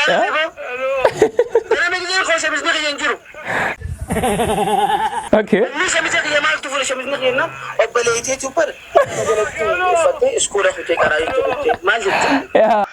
Ganama gisee koo shamisni kiyya hin jiru. Okay. Inni shamisa kiyya maaltu fuudhe shamisni kiyya jennaan obboleettiitu bar nama jalatti uffattee iskuula kutee qaraa jechuudha jettee maal jette? Yaa.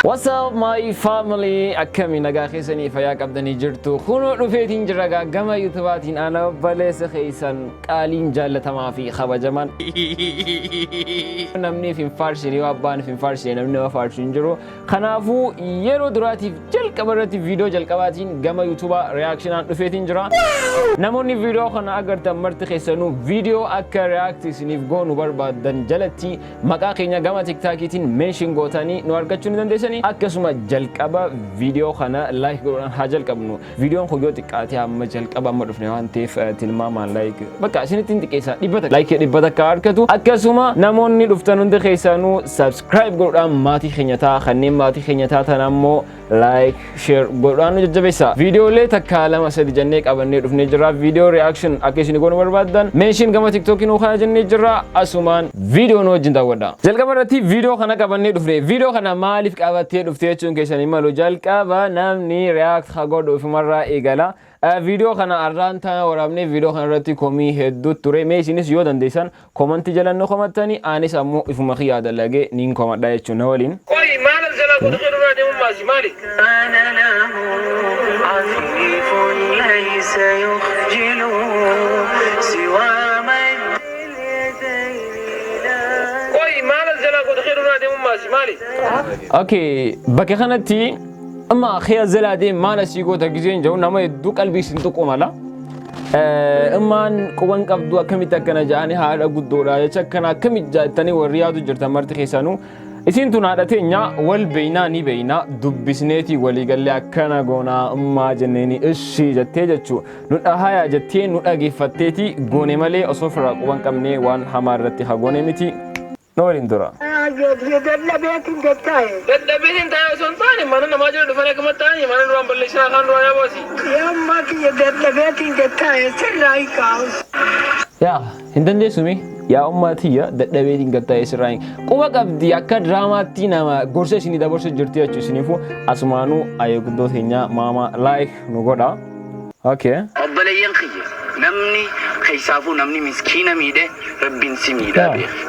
What's up my family, akkami nagaa keessanii, fayyaa qabdanii jirtu? Kunoo dhufeetiin jira gaa gama YouTubaatiin, ana obboleessa keessan qaaliin jaallatamaa fi kabajamaan. Namni hin faarsine, yoo abbaan hin faarsine namni nama faarsu hin jiru. Kanaafuu yeroo duraatiif jalqaba irratti viidiyoo jalqabaatiin gama YouTubaa reactionaan dhufeetiin jira. Namoonni viidiyoo kana agartan marti keessanuu viidiyoo akka react isiniif goonu barbaaddan jalatti maqaa keenya gama TikTokiitiin mention gootanii nu argachuu ni dandeessanii. Akkasuma jalqaba viidiyoo kana like godhuudhaan haa jalqabnu. Viidiyoon kun yoo xiqqaate amma jalqaba amma dhufne waan ta'eef tilmaamaan like bakka isinitti hin xiqqeessa, 100 like 100 argatu. Akkasuma namoonni dhuftan hundi keessanuu subscribe godhuudhaan maatii keenya ta'a. Kanneen maatii keenya taatan ammoo like, share godhuudhaan nu jajjabeessa. Viidiyoolee takka, lama, sadi jennee qabannee dhufnee jirra. Viidiyoo reaction akka isin goonu barbaaddan mention gama TikTokii nuu kana jennee jirra. Asumaan viidiyoo nu wajjin daawwadha. Jalqaba irratti viidiyoo kana qabannee dhufne. Viidiyoo kana maaliif qabattee dhufte jechuun keessan hin malu. Jalqaba namni react haa godhu ofumarraa eegala. Viidiyoo kana arraan tana waraabnee, viidiyoo kana irratti komii hedduu ture. Mee isinis yoo dandeessan commentii jala nu komattanii, anis ammoo ifuma kiyyaa dalagee niin komadha jechuun na waliin. Qoy, maal as jalaa godhu jedhu irraa deemuun maasi maali? أنا له عفيف ليس يخجل سوى مد اليدين لا Qoy, maal as jalaa godhu jedhu irraa deemuun maasi maali? Okay, bakka kanatti amma kiyya jalaa deem maal asii goota giseen jedhu nama hedduu qalbii isin tuqu mala. Immaan quban qabdu, akkamitti akkana jedhanii, haadha guddoodha jecha akkana akkamitti jettanii warri yaadu jirtan marti keessanuu. Isin tun haadha teenya, wal beeynaa, ni beeynaa, dubbisneetii waliigallee akkana goonaa ummaa jenneeni ishii jettee jechuu nu dhahayaa jettee nu dhageeffatteeti goone malee osoo firaa quban qabnee waan hamaa irratti haa goone miti. Nu waliin tura. Dadhabeetiin gattaa'e. Dadhabeetiin taa'ee osoo hin taane, mana namaa jala dhufanii akkuma ta'anii mana duraan balleessinaa kaan duraan yaaboosi. Yaa ammaa kiyya, dadhabeetiin gattaa'e, sirraa hin kaa'u. Yaa hin dandeessumi, yaa ummaa tiyya, dadhabeetiin gattaa'ee sirraa hin quba qabdi, akka diraamaatti nama gorsa isinii dabarsu jirti jechuu. Isiniifu asumaanuu ayyee guddoo teenyaa maama like nu godha. Okay. Obboleeyyan kiyya, namni keessaafuu namni miskiina miidhe Rabbiin si miidhaa beeki.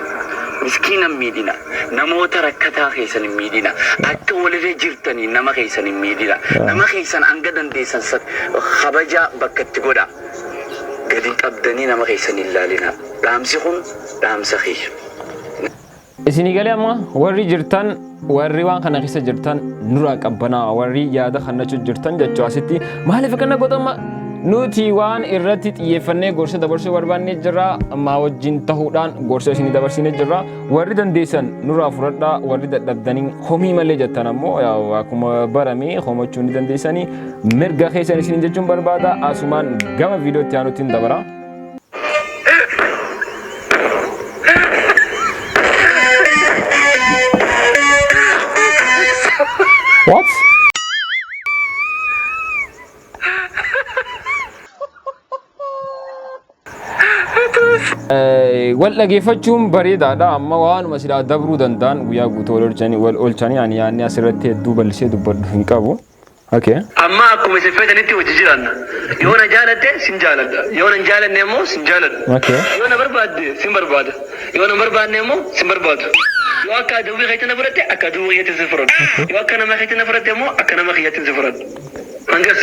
Miskiina hin miidhina. Namoota rakkataa keessan hin miidhina. Akka walirra jirtanii nama keessan hin miidhina. Nama keessan hanga dandeessan kabajaa bakka itti godha. Gadi qabdanii nama keessan hin laalina. Dhaamsi kun dhaamsa kiyya. Isinii galee amma warri jirtan, warri waan kana keessa jirtan nurraa qabbanaa, warri yaada kannachuu jirtan jechuu, asitti maaliif akkana godhama? Nuti waan irratti xiyyeeffannee gorsa dabarsuu barbaannee jirra. Ammaa wajjin tahuudhaan gorsa isinii dabarsinee jirra. Warri dandeessan nurraa fudhadhaa, warri dadhabdanii komii malee jettan ammoo akkuma barame komachuu ni dandeessanii, mirga keessan isin jechuun barbaada. Asumaan gama viidiyootti aanutti hin dabara. What? Wal dhageeffachuun bareedaadha. Amma waanuma silaa dabruu danda'an guyyaa guutuu wal oolchanii wal oolchanii, ani yaadni asirratti hedduu bal'isee dubbadhu hin qabu. Okay. Amma akkuma isin feetanitti hojii jiraanna. Yoo na jaalatte sin jaaladha. Yoo na hin jaalanne immoo sin jaaladhu. Yoo na barbaadde sin barbaada. Yoo na hin barbaanne immoo sin barbaadu. Yoo akka aduwwii keetti na fudhatte, akka aduwwii keetti sin fudhadhu. Yoo akka nama keetti na fudhatte immoo akka nama kiyyaatti sin fudhadhu. Hangas.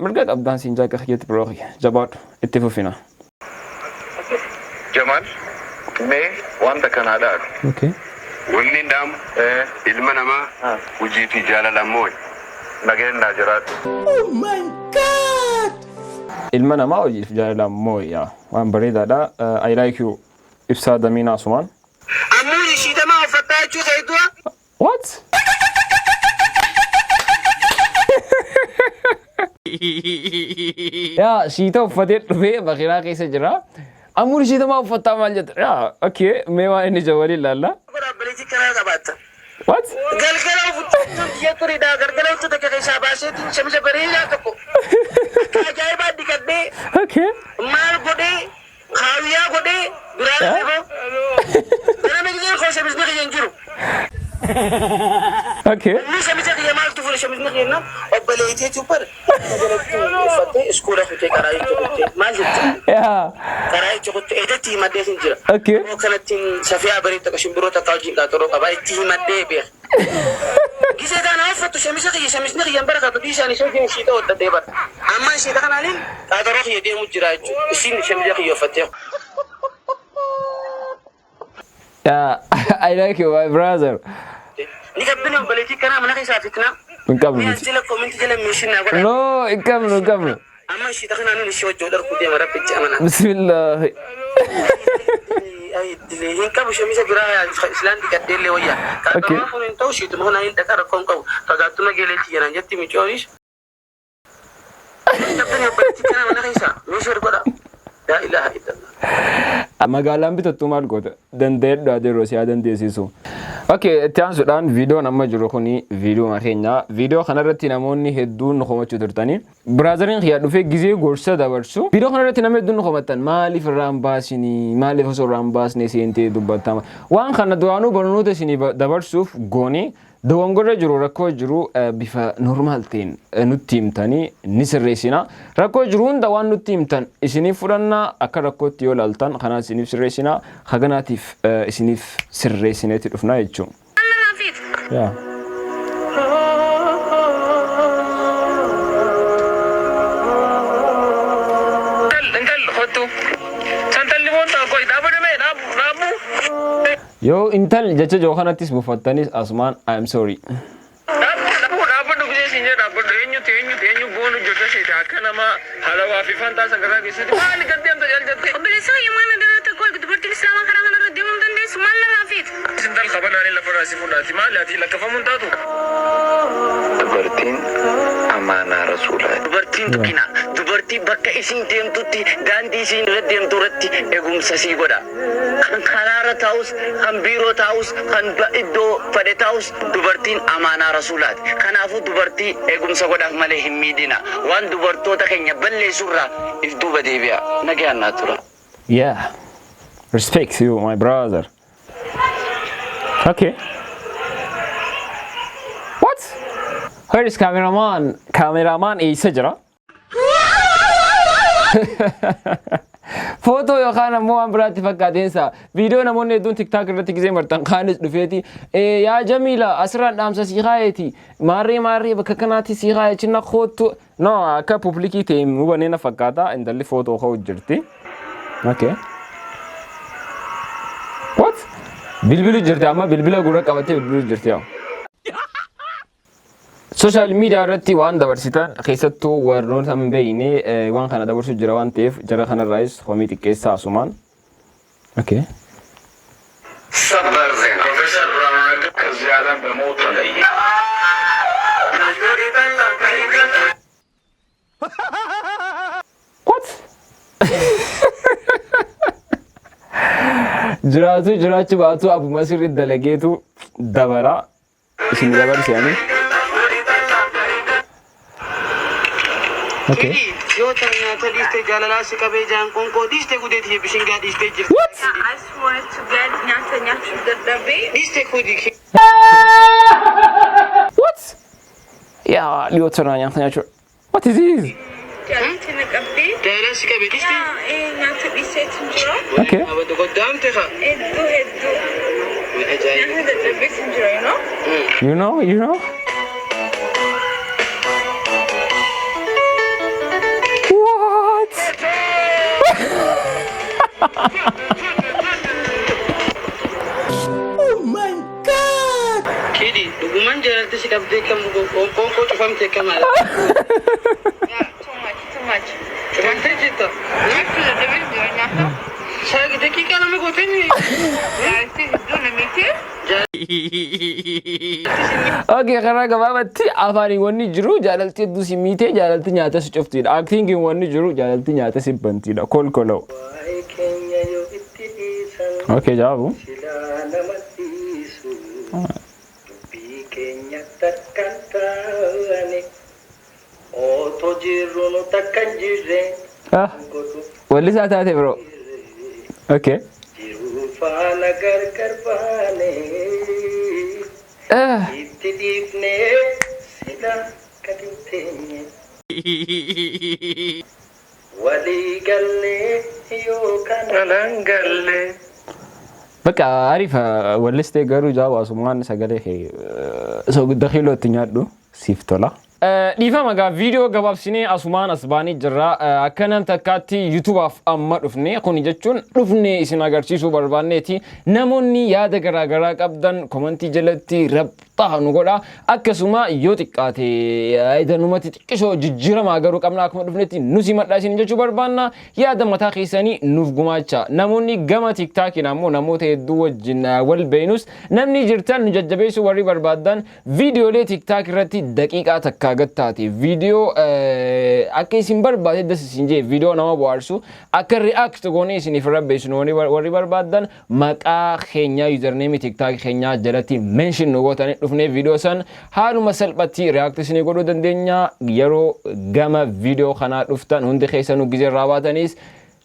Mirga qabdaan siin jaaqqa kiyyatti, biroo kiyya, jabaadhu, itti fufina. Jamaal, mee wanta kanaa dhaalu. Okay. Wanni hin dhaamu ilma namaa hojii fi jaalala ammoo nageenyaa jiraadhu. Ilma namaa hojiif jaalala mooyyaa waan bareedaadha. I like you, Ibsaa Damiinaa asumaan. Ammoo ishiitamaa uffattaa jechuu kee dura. What? Yaa shiita uffatee dhufee makiinaa keessa jira. Ammuun shiita maa uffattaa maal jetta? Yaa okay mee waan inni ija waliin ilaalla. Obboleettii kanaa qabaatta. What? Galgala huccuu biyya turidha. Galgala huccuu takka keessaa baaseetiin shamisa bareedaa tokko akka ajaa'ibaa dhiqadhee maal godhee kaawiyyaa godhee biraa dhufee ganama gisee koo shamisni kiyya hin jiru. Inni shamisa kiyya maaltu fuudhe shamisni kiyya jennaan obboleettiitu bar jalatti uffattee iskuula kutee karaa itti kuttee maal jette? Karaa itti kuttee eedatti himadhee sin jira. Yeroo kanatti safiyaa bareedu takka shimbiroo takka wajjin qaaxaroo qaba itti himadhee beeka. Gisee kana uffatu shamisa kiyya shamisni kiyya hin barakatu dhiisaan ishee wajjin ishii ta'u hodhadhee bara. Amma ishee kanaaniin qaaxaroo kiyya deemu jira jechuudha. Isiin shamisa kiyya uffattee. Yeah, I like you, my brother. Ni qabbina obboleettii kanaa mana keessaa fitnaa. Hin qabnu Ni nuti. as jala koominti jala meeshin naa godhaa. No, hin qabnu, hin qabnu. Amma ishii kanaan ishii wajjin dharkuu deema rabbitti amanaa. Bismillah. Hin qabu shamisa biraa islaan dhiqadhee illee wayyaa. Kaadhamaa kun hin ta'u shiituma kanaa hin dhaqa rakkoo hin qabu. Fagaattuma geeleetti jedhan jetti micoonis. Hin qabdani obboleettii kanaa mana keessaa meeshee godha. Laa ilaaha illallah. Magaalaan bitattuu maal goota? Danda'edhu adeeroo si haa dandeessisu. Okay, itti aansuudhaan viidiyoon amma jiru kuni viidiyoo keenya. Viidiyoo kanarratti namoonni hedduun nu komachuu turtani. Biraazariin kiyya dhufee gizee gorsa dabarsu. Viidiyoo kanarratti namni hedduun nu komattan maaliif irraa hin baasinii? Maaliif osoo irraa hin baasne seentee dubbattama? Waan kana duraanuu barnoota isinii dabarsuuf goone. Dogongorra jiru rakkoo jiru bifa normal ta'een nutti himtanii ni sirreessina. Rakkoo jiru hunda waan nutti himtan isiniif fudhanna akka rakkootti yoo ilaaltan kanaa isiniif sirreessina. Haganaatiif isiniif sirreessineeti dhufna jechuudha. Yaa. Intal kottu. Santalli boontaa qoy dhaabu dhimee dhaabu dhaabu. Yoo intal jecha jiru kanattis mufattanis asumaan I am sorry. Dhaabbadhu dhaabbadhu gisee siin jedhe dhaabbadhu eenyutu eenyutu eenyu boonu jirta seete akka nama halawaa fi fantaa sagaraa keessatti maali gad deemta jal jettee. Obboleessa kiyya maal na dararta qoy dubartiin islaamaa karaa kanarra deemuu hin dandeessu maal narraa feeta. Intal kabanaanii lafarraa si fudhaati maali ati lakkafamuu hin taatu. Dubartiin amaanaa rasuulaati. Dubartiin tuqina. Dubartii bakka isiin deemtutti daandii isiin irra deemtu irratti eegumsa sii godha. Kan karaarra taa'us, kan biiroo taa'us, kan iddoo fedhe taa'us dubartiin amaanaa rasuulaati. Kanaafuu dubartii eegumsa godhaaf malee hin miidhina. Waan dubartoota keenya balleessurraa if duuba deebi'a. Nagayaan naa tura. Yeah. Respect you, my brother. Okay. What? Where is cameraman? Cameraman eessa jira? Footoo yookaan ammoo waan biraatti fakkaateensa viidiyoo namoonni hedduun TikTok irratti gisee martan kaanis dhufeeti yaa Jamiila asirraan dhaamsa sii kaayeeti maarree maarree bakka kanaatti sii kaaye cina koottu no akka publikii ta'e hin hubannee na fakkaata intalli footoo ka'u jirti. Okay. What? Bilbilu jirti amma bilbila gurra qabattee bilbilu jirti yaa. Social media irratti waan dabarsitan keessattuu warroota hin beekne waan kana dabarsu jira waan ta'eef jara kanarraayis komii xiqqeessaa asumaan. Okay. ሰበር ዜና ፕሮፌሰር ብርሃኑ ነጋ ከዚህ ዓለም በሞት ተለየ። What? Jiraatu jiraachuu baatu abbuma sirrii dalageetu dabara. Isin dabarsi ani. Okay. Yoo ta'e nyaata dhiiste jaalalaa si qabee jaan qoonqoo dhiiste gudeetii bishingaa dhiistee jirti. What? I swear to God nyaata nyaachuu dadhabee. Dhiiste kudii. What? Yaa dhiyoo tana nyaata nyaachuu. What is this? Jaalatti na qabdee. Jaalalaa si qabee dhiiste. Yaa nyaata dhiiseetu jira. Okay. Abadda goddaamte haa. Hedduu hedduu. Ajaa'iba. Nyaata dadhabeetu jira you know. You know, you know. What? Kidi dhugumaan jaalalti si qabdee kam qoonqoo cufamte kam haala. Yeah, too much, too much. Cufamtee jirta. Nyaachuu dadhabeetu jira nyaata. Saagi daqiiqaa lama gootee Jaalatti hedduu na miite. Okay, karaa gabaabatti afaaniin wanni jiru jaalalti hedduu si miitee jaalalti nyaata si cuftiidha. Actingiin wanni jiru jaalalti nyaata si bantiidha. Kolkoloo. Waa'ee keenya yoo itti dhiisan Okay, jawaabu. Silaa nama dhiisu dubbii keenya takkan taane otoo jirru nu takka hin jirre Ah, godhu wallisaa taate bro. Okay. jiruu faana gargar baane Ah, itti dhiifnee silaa gadi hin teenye walii gallee yookaan alaan gallee. Bakka ariifa wallistee garuu jawaabu asumaan sagalee kee soogidda kiilootti nyaadhu siif tola. Dhiifama egaa, viidiyoo gabaabsinee asumaan as baanii jirra. Akka nam takkaatti YouTubeaaf amma dhufne kuni jechuun dhufne isin agarsiisuu barbaanneeti. Namoonni yaada garaagaraa qabdan commentii jalatti rabxaa nu godha. Akkasuma yoo xiqqaate yaada xiqqishoo jijjiiramaa garuu qabna, akkuma dhufnetti nu simadhaa isin jechuu barbaanna. Yaada mataa keessanii nuuf gumaacha. Namoonni gama TikTokiin ammoo namoota hedduu wajjin wal beeynus namni jirtan nu jajjabeessuu warri barbaaddan viidiyoolee TikTok irratti daqiiqaa takkaa gad taate, viidiyoo akka isin barbaade das isin jee, viidiyoo nama bohaarsu akka react goonee isiniif irra beeksinu warri barbaaddan maqaa keenyaa, username TikTok keenyaa jalatti mention nu gootanii dhufnee viidiyoo san haaluma salphatti react isinii godhuu dandeenya. Yeroo gama viidiyoo kanaa dhuftan hundi keessanuu gizee irraa baatanis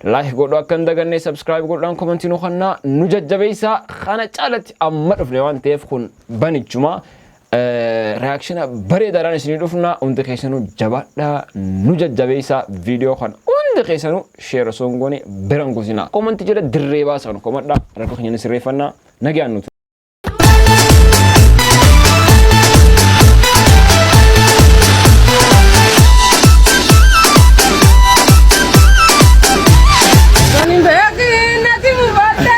like godhuu akka hin daganne, subscribe godhuudhaan commentii nu kannaa nu jajjabeessaa. Kana caalatti amma dhufne waan ta'eef kun banichuma reactiona bareedaadhaan isinii dhufna. Hundi keessanuu jabaadhaa, nu jajjabeessaa. Viidiyoo kana hundi keessanuu share osoo hin goone bira hin kusinaa. Commentii jala dirree baasaa nu komadhaa, rakkoo keenya ni sirreeffannaa. Nagaan nuti. Kan hin beekin natti mufadhe.